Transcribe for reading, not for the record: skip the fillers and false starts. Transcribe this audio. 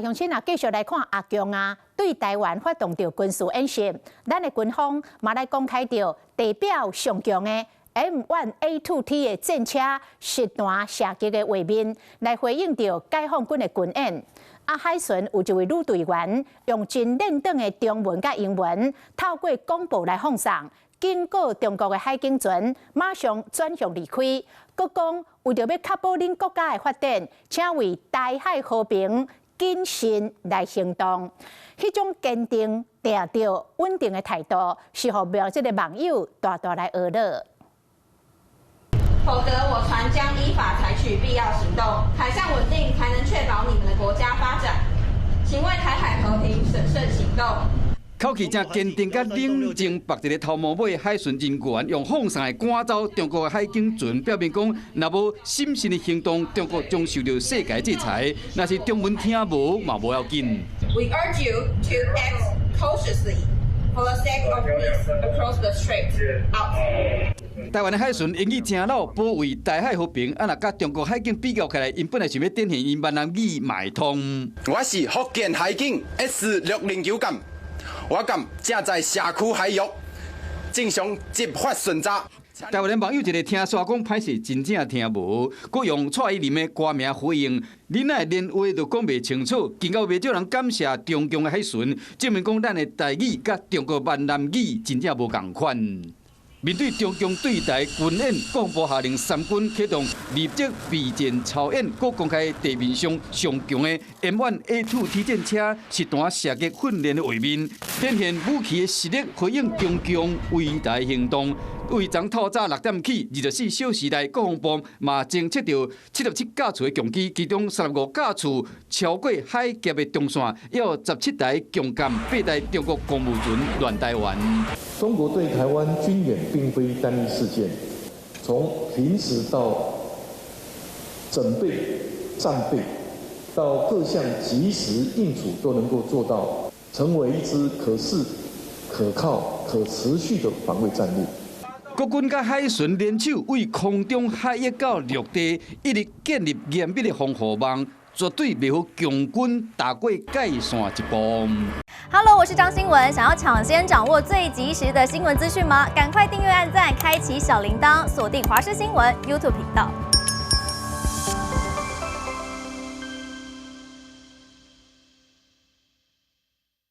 鄉親啊，繼續來看阿共啊，對台灣發動著軍事演習，咱的軍方嘛來公開著地表上強的 M1A2T 的戰車實彈射擊的畫面，來回應著解放軍的軍演。啊，海巡有一位女隊員用真輪轉的中文佮英文，透過廣播來放送，警告中國的海警船馬上轉向離開，閣講為著欲確保恁國家的發展，請為台海和平謹慎來行動。彼種堅定、定著、穩定的態度，是予這个網友大大來學樂。否則，我船將依法採取必要行動。海上穩定才能確保你們的國家發展。請為台海和平審慎行動。口氣誠堅定佮冷靜，縛一个頭毛尾海巡人員用放送來趕走中國的海警船，表明講，若無審慎的行動，中國將受著世界制裁。若是中文聽無嘛無要緊。 We urge you to act cautiously for the sake of peace across the strait. Out. 台灣的海巡英語誠老，保衛台海和平。啊，若佮中國海警比較起來，𪜶本來想欲展現𪜶閩南語嘛會通。我是福建海警 S609艦，我艦正在轄區海域正常執法巡查。台灣的網友一个聽煞講歹勢，真正聽無，閣用蔡依林的歌名回應，你哪會連話都講袂清楚，更較袂少人感謝中共的海巡，證明講咱的台語佮中國閩南語真正無仝款。面對中共對台軍演，國防部下令三軍啟動立即備戰操演，閣公開地面上上強的 M1A2T 戰車實彈射擊訓練的畫面，展現武器的實力，回應中共圍台行動。為昨透早6點起，24小時內，國防部嘛偵測著77架次的共機，其中35架次超過海峽的中線，也有17台共艦、8台中國公務船亂台灣。中國對台灣軍演並非單一事件，從平時到準備、戰備，到各項即時應處都能夠做到，成為一支可視、可靠、可持續的防衛戰力。國軍佮海巡聯手，對空中、海域到陸地，一直建立嚴密的防護網，絕對袂予共軍踏過界線一步。 Hello，我是張新文，想要搶先掌握最及時的新聞資訊嗎？趕快訂閱、按讚、開啟小鈴鐺，鎖定華視新聞 YouTube 頻道。